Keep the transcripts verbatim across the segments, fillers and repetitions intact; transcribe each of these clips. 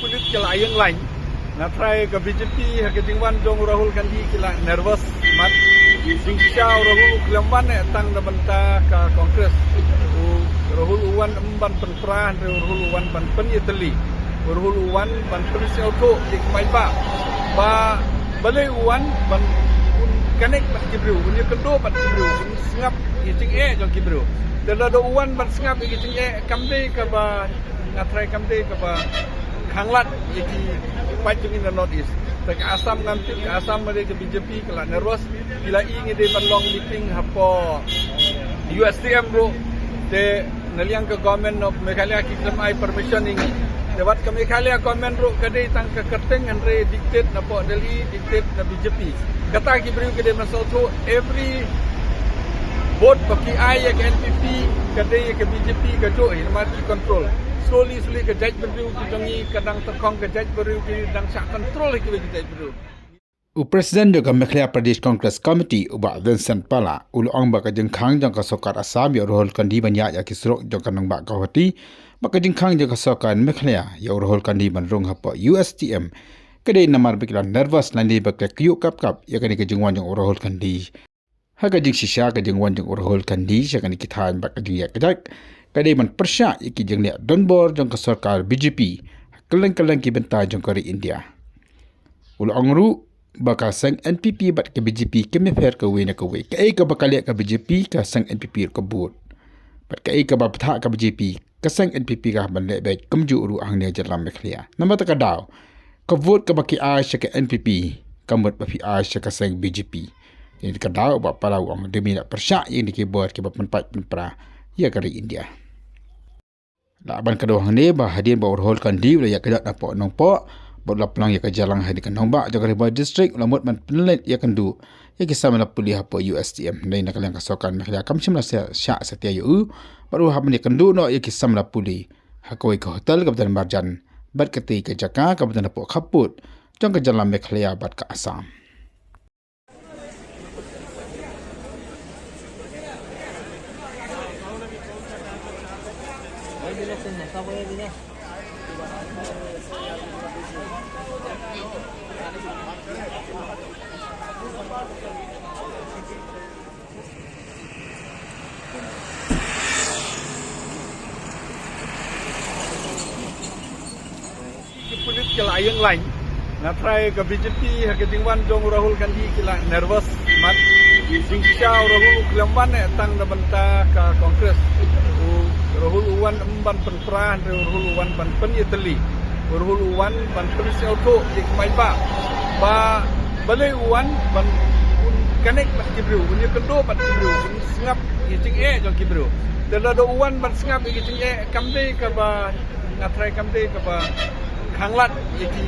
Pulit ki la ïeng line. Nga tharai ka B J P ha ka jingwan jong u Rahul Gandhi ki la nervous mat. Jingshisha u Rahul u khlem wan eh tang na bynta ka Congress. U Rahul u wan em ban pynpra, hynrei u Rahul u wan ban pynïatylli. U Rahul u wan ban pynsngewthuh ïa ki paidbah. Ba balei u wan ban un connect bad ki briew, un ïakynduh bad ki briew, un sngap ïa ki jingeh jong ki briew. Te lada u wan ban sngap ïa ki jingeh, kam dei kaba, nga tharai kam dei kaba khanglad ïa ki paid jong ngi na North East. Te ka Assam ngam tip, ka Assam ma dei ka B J P ka la nervous. Ki la i ngi dei ban long meeting hapoh U S T M ruh. Te na liang ka Government of Meghalaya ki khlem ai permission ïa ngi. Te wat ka Meghalaya Government ruh ka dei tang ka kyrteng, hynrei dictate na poh Delhi, dictate na B J P. Kata ki briew ki dei ban sngewthuh, every vote ba ki ai ïa ka N P P ka dei ïa ka B J P ka juh hi namar ki control. Slowly slowly ka jaitbynriew ki jong ngi ka dang tyrkhong, ka jaitbynriew ki dang shah control hi kiwei ki jaitbynriew. U President jong ka Meghalaya Pradesh Congress Committee u Bah Vincent Pala u la ong ba ka jingkhang jong ka sorkar Assam ïa u Rahul Gandhi ban ïaid ïa ki surok jong ka nongbah Guwahati, ba ka jingkhang jong ka sorkar Meghalaya ïa u Rahul Gandhi ban rung hapoh U S T M ka dei namar ba ki la nervous lane ba ki la kyiuh kap kap ïa kane ka jingwan jong u Rahul Gandhi. Ha ka jingshisha ka jingwan jong u Rahul Gandhi sha kane ki thaiñ bad ka jingïaid ka jaid ka dei ban pyrshah ïa ki jingleh donbor jong ka sorkar B J P ha kylleng kylleng ki bynta jong ka ri India. U la ong ruh ba ka seng N P P bad ka B J P kim ïapher kawei na kawei. Kaei kaba ka leh ka B J P, ka seng N P P ruh ka bud. Bad kaei kaba bthah ka B J P, ka seng N P P ka hap ban leh beit kumjuh ruh hangne ha jylla Meghalaya. Namar kata ka daw ka vote kaba ki ai sha ka N P P ka mut ba phi ai sha ka seng B J P. Te ka daw ba Pala u ong dei ban pyrshah ïa kine ki bor kiba pynpait pynpra ïa ka ri India. Lah ban kdew hangne ba hadien ba u Rahul Gandhi u la ïaid ka jaid napoh Nongpoh bad u la pynlong ïa ka jingïalang ha kane ka nongbah jong ka Ri Bhoi District, u la mut ban pynleit ïakynduh ïa ki samla pule hapoh U S T M. Hynrei na ka liang ka sorkar Meghalaya kam shym la shah, shah satia ïa u bad u hap ban ïakynduh noh ïa ki samla pule ha kawei ka hotel kaba don marjan bad katei ka jaka kaba don hapoh khappud jong ka jylla Meghalaya bad ka Assam. Ki pulit ki la ïeng line. Nga tharai ka B J P ha ka jingwan jong u Rahul Gandhi ki la nervous mat. Jingshisha u Rahul u khlem wan eh tang na bynta ka Congress. U Rahul u wan em ban pynpra, hynrei u Rahul u wan ban pynïatylli. U Rahul u wan ban pynsngewthuh ïa ki paidbah ba balei u wan ban un connect bad ki briew, un ïakynduh bad ki briew, un sngap ïa ki jingeh jong ki briew. Te lada u wan ban sngap ïa ki jingeh, kam dei kaba, nga tharai kam dei kaba khanglad ïa ki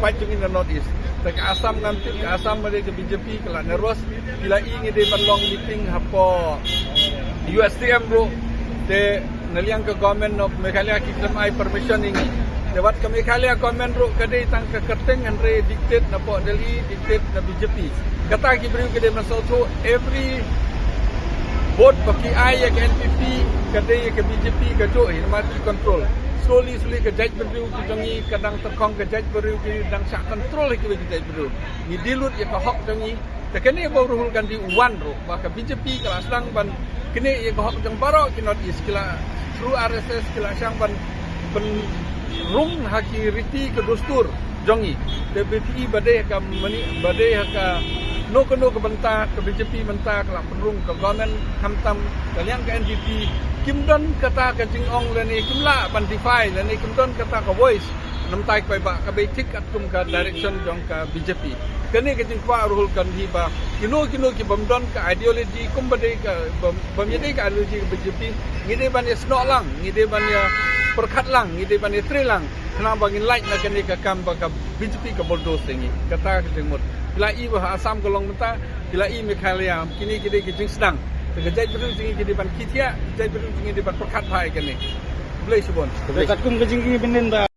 paid jong ngi na North East. Te ka Assam ngam tip, ka Assam ma dei ka B J P ka la nervous. Ki la i ngi dei ban long meeting hapoh U S T M ruh. Te na liang ka Government of Meghalaya ki khlem ai permission ïa ngi. Te wat ka Meghalaya Government ruh ka dei tang ka kyrteng, hynrei dictate napoh Delhi, dictate na B J P. Kata ki briew ki dei ban sngewthuh, every vote ba ki ai ïa ka N P P ka dei ïa ka B J P ka juh hi namar ki control. Slowly slowly ka jaitbynriew ki jong ngi ka dang tyrkhong, ka jaitbynriew ki dang shah control hi kiwei ki jaitbynriew. Ngi dih lut ïa ka hok jong ngi. Te kane ba u Rahul Gandhi u wan ruh ba ka B J P ka la sdang ban knieh ïa ka hok jong baroh ki North East, ki la through R S S ki la sdang ban pynrung ha ki riti ka dustur jong ngi. Te ba phi ba dei ha ka mani, ba dei ha kano kano ka bynta ka B J P mynta ka la pynrung, ka government khamtam ka liang ka N P P kim don kata ka jingong lane kim lah ban defy lane kim don kata ka voice. Namar kata ba ka bei thik katkum ka direction jong ka B J P. Kane ka jingkwah u Rahul Gandhi ba kino kino ki bym don ka ideology kumba dei ka bym, bym ïadei ka ideology ka B J P, ngi dei ban ïasnoh lang, ngi dei ban ïapyrkhat lang, ngi dei ban ïatrei lang. Khnang ba ngin lait na kane ka kam ba ka B J P ka bulldoze ïa ngi. Kata ka jingmut. Phi la i ba ha Assam ka long mynta, phi la i Meghalaya, kine ki dei ki jingsdang. Te ka jaitbynriew jong ngi ki dei ban kithiah, ka jaitbynriew jong ngi dei ban pyrkhat bha ïa kane. Khublei shibun. Katkum ka jingkyrmen ba